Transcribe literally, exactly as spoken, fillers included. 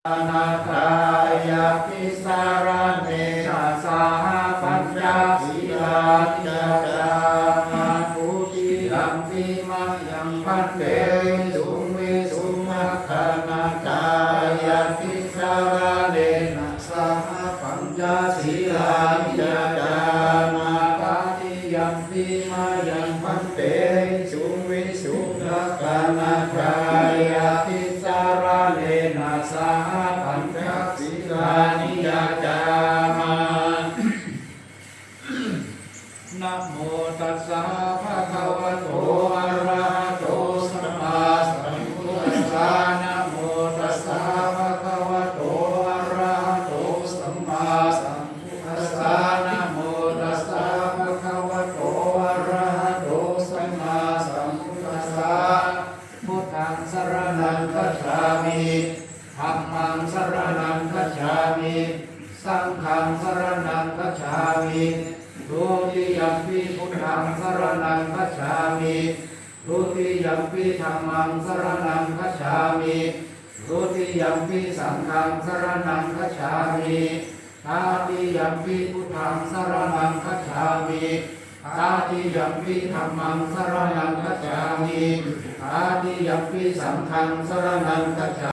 Rakkhaṇatthāya tisaraṇena saha pañca sīlāni yācāma. Dutiyampi mayaṃ bhante visuṃ visuṃ rakkhaṇatthāya tisaraṇena saha pañca sīlāni yācāma. Tatiyampi mayaṃ bhante visuṃ visuṃ rakkhaṇatthāya tisaraṇena saha pañca sīlāni yācāma. Namo tassa bhagavato arahato sammāsambuddhassa. Namo tassa bhagavato arahato sammāsambuddhassa. Namo tassa bhagavato arahato sammāsambuddhassa. Buddhaṃ saraṇaṃ gacchāmi. Dhammaṃ saraṇaṃ gacchāmi. Saṅghaṃ saraṇaṃ gacchāmi. Dutiyampi buddhaṃ saraṇaṃ gacchāmi. Dutiyampi dhammaṃ saraṇaṃ gacchāmi. Dutiyampi saṅghaṃ saraṇaṃ gacchāmi. Tatiyampi buddhaṃ saraṇaṃ gacchāmi. Tatiyampi dhammaṃ saraṇaṃ gacchāmi. Tatiyampi saṅghaṃ saraṇaṃ gacchāmi.